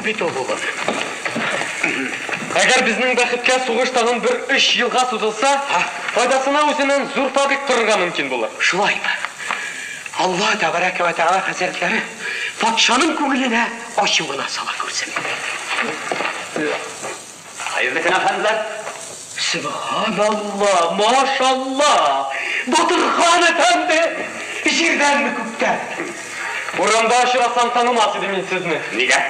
бит ул булыр. Әгәр безнең бәхеткә сугыш тагын бер өч елга сузылса, файдасына үзеннән зур фабрик корырга мөмкин булыр. Шулаймы? Алла тәбәрәкә вә тәгалә хәзрәтләре патшаның күңеленә ачу гына сала күрсен. Хәерле көн, әфәнделәр! Сөбханалла, машалла! Батырхан әфәнде! Җирдәнме, күктәнме? Урамда очрасам, танымас идем мин сезне. Нигә?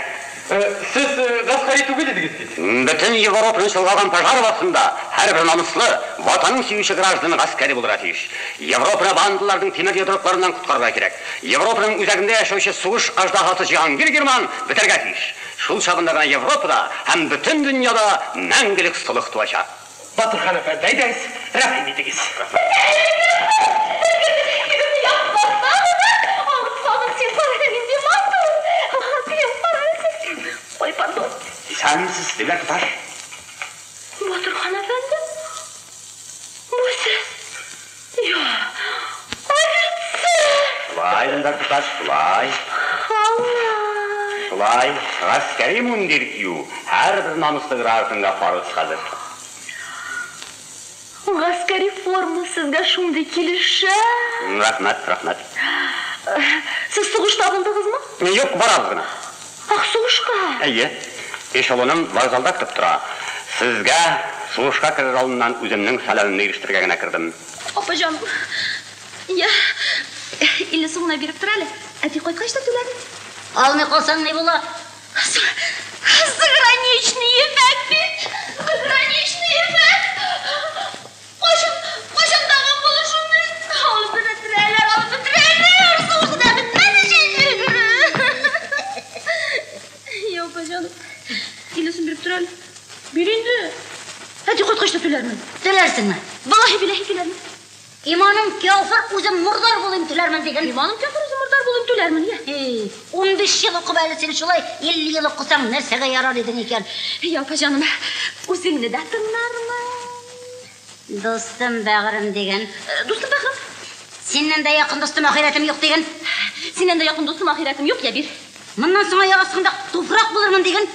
Сез гаскәри түгел идегез бит. Бөтен Европаны чолгаган пожар вакытында һәрбер намуслы, Ватанын сөюче граждан гаскәри булырга тиеш. Европаны бандаларның тимер йодрыкларыннан коткарырга кирәк. Европаның үзәгендә яшәүче сугыш аждаһасы Җиһангир Герман бетәргә тиеш. Шул чагында гына Европада һәм бөтен дөньяда мәңгелек солых туачак. Батырхан әфәнде, әйдәгез, рәхим итегез. Исәнмесез, Дилбәр туташ. Батырхан әфәнде, бу сез? Я, офицер! Шулай, Дилбәр туташ, шулай. Алла! Шулай, гаскәри мундир кию һәрбер намуслы гражданга фарыз хәзер. Гаскәри форма сезгә шундый килешә. Рәхмәт, рәхмәт. Сез сугышта булдыгызмы? Юк, барабыз гына. Ах, сугышка? Әйе. Эшелоным вокзалда көтеп тора. Сезгә сугышка керер алдыннан үземнең сәламемне ирештерергә генә кердем. Апа җаным, я, 50 сум гына биреп тор әле. Әти кайткач та түләрмен. Алмый калсаң ни була? Заграничный ефәк бит! Заграничный ефәк! Кайчан, кайчан тагын булыр шундый? Алып бетерәләр, алып бетерәләр! Сугыш да бетмәде шикелле. Я, апа җаным, 50 сум биреп тор әле. Бир инде. Әти кайткач та түләрмен. Түләрсеңме? Валлаһи билләһи түләрмен. Иманым кяфер, үзем мордар булыйм, түләрмен диген. Иманым кяфер, үзем мордар булыйм, түләрмен, я. Һи, 15 ел укып әле син шулай 50 ел укысаң, нәрсәгә ярар идең икән? Я, апа җаным, үзеңне дә тыңлармын. Дустым, бәгырем диген. Дустым, бәгырем. Синнән дә якын дустым, ахирәтем юк диген. Синнән дә якын дустым, ахирәтем юк, я бир. Моннан соң аяк астыңда туфрак булырмын диген.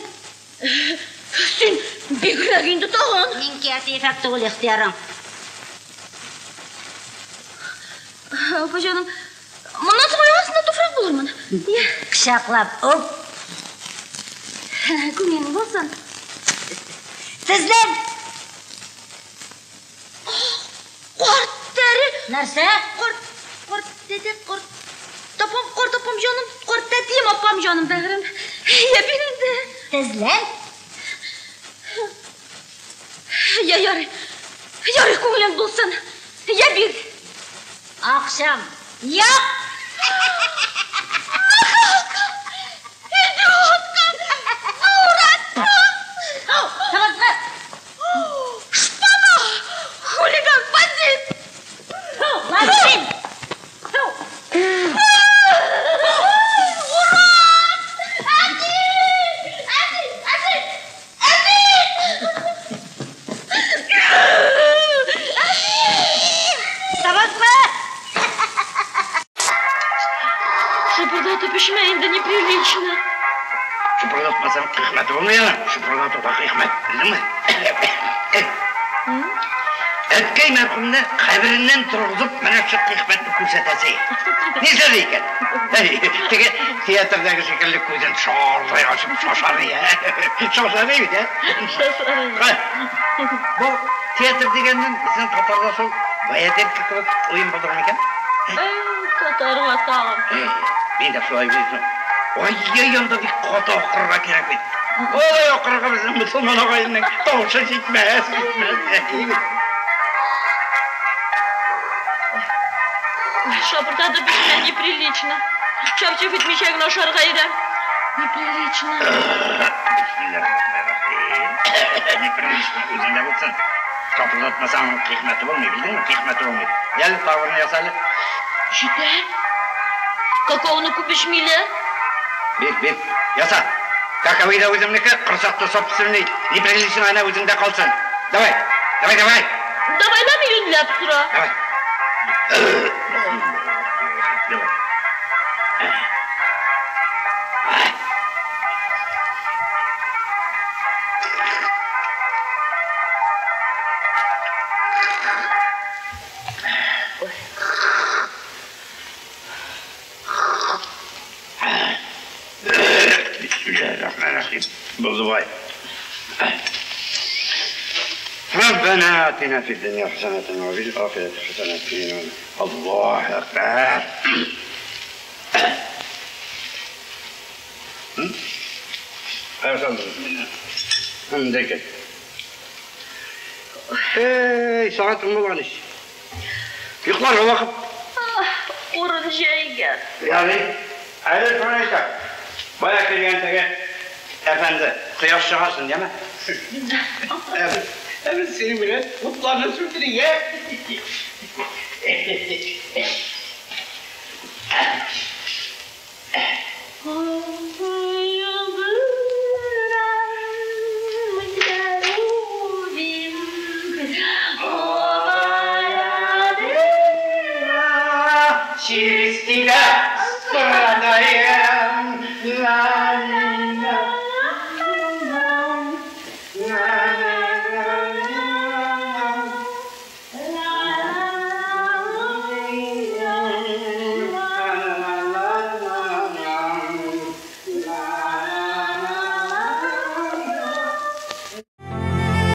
Син бигрәк инде тагын. Мин кәти ефәк түгел, ихтыярың. Апа җаным, моннан соң аяк астында туфрак булырмын. Я. Кочаклап, үп. Күңелең булсын. Тезлән. Карт тәре. Нәрсә? Карт, карт тәтә, карт апам, карт апам җаным, карт тәтием апам җаным, бәгырем. Я бир инде. Тезлән. Я ярый. Ярый, күңелең булсын. Я бир. Акчам юк. Идиотка! Дурак! Ау, тыгызгы. Шпана! Хулиган, бандит! Лачин! Урод! Әти! Әти! Әти! Әти! Тыгызгы! Шапырдатып эчмә инде, неприлично. Шапырдатмасаң, хикмәте булмый аның. Шапырдатуда хикмәт, белдеңме? Әткәй мәрхүмне кабереннән торгызып, менә шул хикмәтне күрсәтәсе. Нишләде икән? Теге театрдагы шикелле күзен шардай ачып шашар, Шашар бит, ә? Шашар. Бу театр дигәннән безнең татарда шул баядерка кебек уен булдырмы икән? Татарга тагын. Мин дә шулай уйлыйм. Ай-яй, анда бик каты акырырга кирәк бит. Ой, акырырга безнең мөселман агайның тавышы җитмәс, җитмәс. Шапырдатып эчмә, неприлично. Чәп-чәп итмичә генә ашарга өйрән. Неприлично. Бисмиллahirrahmanirrahim. Неприлично үзеңдә булсын. Шапырдатмасаң хикмәте булмый, белдеңме? Хикмәте булмый. Әле тавырны яса әле. Җитәр. Какаоны күп эчмиләр. Бир, бир, яса. Какао да үземнеке, корсакта собственный. Неприлично әнә үзеңдә калсын. Давай, давай, давай. Давайлап юньләп сора. Давай. Давай. Булды бай. ربنا آتنا في الدنيا حسنة وفي الآخرة حسنة. الله أكبر. Эй, сәгать ун булган ич. Йокларга вакыт. Урын җәйгән. Ярый, әле шуны әйтәм. Бая килгән теге әфәнде, кояш чыгарсын, яме? Ә без синең белән утларны сүндерик, ә? Через тебя страдает.